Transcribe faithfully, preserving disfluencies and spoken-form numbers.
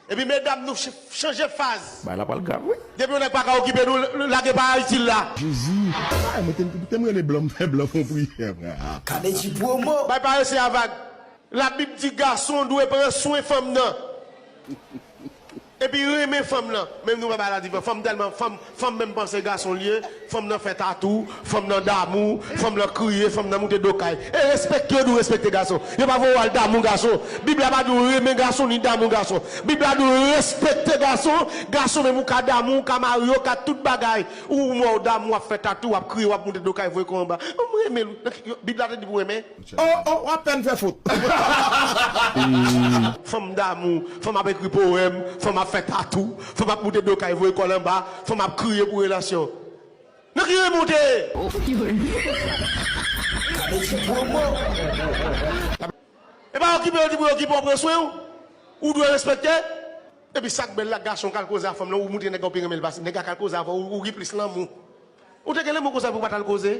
Epi medam, nou ch- chanje faz. Bagay la pral grav wi. Depi yon nèg pa ka okipe nou, l- l- lage pa itil la. Jezi. Ay, mwen te te m rele blan, m fè blan fè yon priyè, frè. Kade ti pwomo. Bay parese a vag. Labib di gason dwe pran swen fanm nan. Epi renmen fanm nan. Menm nou pa bay la divan. Fanm tèlman, fanm, fanm menm panse gason l ye. Fanm nan fè tatou, fanm nan damou, fanm nan kriye, fanm nan moute do kay. E respekte yo, di w respekte gason. Yo pa voye w al damou gason. Bib la pa di w renmen gason ni damou gason. Bib la di w respekte gason. Gason menm ou ka damou, ou ka marye, ou ka tout bagay. Ou mò w damou, w ap fè tatou, w ap kriye, w ap moute do kay, voye kò anba. M renmen l. Bib la te di pou renmen. Oh, oh, w ap pèn fè fot. Fanm damou, fanm ap ekri powèm, fanm ap fè tatou, fanm ap moute do kay, voye kò l anba, fanm ap kriye pou relasyon. Nan ki remonte? E pa okipe yo di pou yo okipe w pran swen w. Ou dwe respekte. Epi sa k bèl la, gason k al koze a fanm nan, ou montre nèg la ou pi renmen l pase. Nèg la k al koze a fanm, ou, ou gen plis lanmou. Ou te gen lanmou konsa pou w pa t al koze.